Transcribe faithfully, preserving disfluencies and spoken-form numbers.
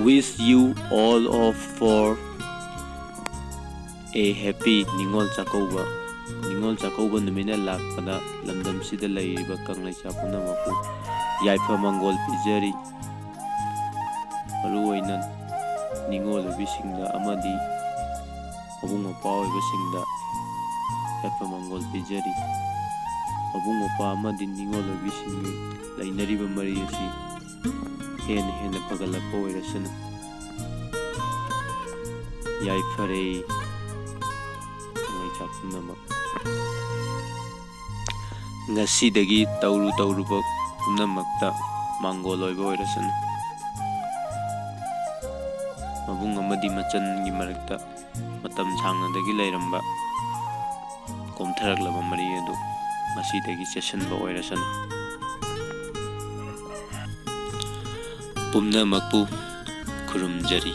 Wish you all of for a happy Ningol Chakkouba. Ningol Chakkouba ꯅꯨꯃꯤꯠꯅ ꯂꯥꯛꯄꯗ ꯂꯝꯗꯝꯁꯤꯗ ꯂꯩꯔꯤꯕ ꯀꯪꯂꯩꯆꯥ ꯄꯨꯝꯅꯃꯛꯄꯨ ꯌꯥꯏꯐ ꯃꯪꯒꯣꯜ ꯄꯤꯖꯔꯤ꯫ ꯃꯔꯨꯑꯣꯏꯅ ꯅꯤꯉꯣꯜ ꯑꯣꯏꯕꯤꯁꯤꯡꯗ ꯑꯃꯗꯤ ꯃꯕꯨꯡ ꯃꯧꯄ꯭ꯋꯥ ꯑꯣꯏꯕꯁꯤꯡꯗ ꯌꯥꯏꯐ ꯃꯪꯒꯣꯜ ꯄꯤꯖꯔꯤ꯫ ꯃꯕꯨꯡ ꯃꯧꯄ꯭ꯋꯥ ꯑꯃꯗꯤ ꯅꯤꯉꯣꯜ ꯑꯣꯏꯕꯤꯁꯤꯡꯒꯤ ꯂꯩꯅꯔꯤꯕ ꯃꯔꯤ ꯑꯁꯤ ꯍꯦꯟꯅ ꯍꯦꯟꯅ ꯐꯒꯠꯂꯛꯄ ꯑꯣꯏꯔꯁꯅꯨ꯫ ꯌꯥꯏꯐꯔꯦ ꯀꯪꯂꯩꯆꯥ ꯄꯨꯝꯅꯃꯛ꯫ ꯉꯁꯤꯗꯒꯤ ꯇꯧꯔꯨ ꯇꯧꯔꯨꯕ ꯄꯨꯝꯅꯃꯛꯇ ꯃꯥꯡꯒꯣꯜ ꯑꯣꯏꯕ ꯑꯣꯏꯔꯁꯅꯨ꯫ ꯃꯕꯨꯡ ꯑꯃꯗꯤ ꯃꯆꯟꯒꯤ ꯃꯔꯛꯇ ꯃꯇꯝ ꯁꯥꯡꯅꯗꯒꯤ ꯂꯩꯔꯝꯕ ꯀꯣꯝꯊꯔꯛꯂꯕ ꯃꯔꯤ ꯑꯗꯨ ꯉꯁꯤꯗꯒꯤ ꯆꯦꯠꯁꯤꯟꯕ ꯑꯣꯏꯔꯁꯅꯨ꯫ ꯄꯨꯝꯅꯃꯛꯄꯨ ꯈꯨꯔꯨꯝꯖꯔꯤ꯫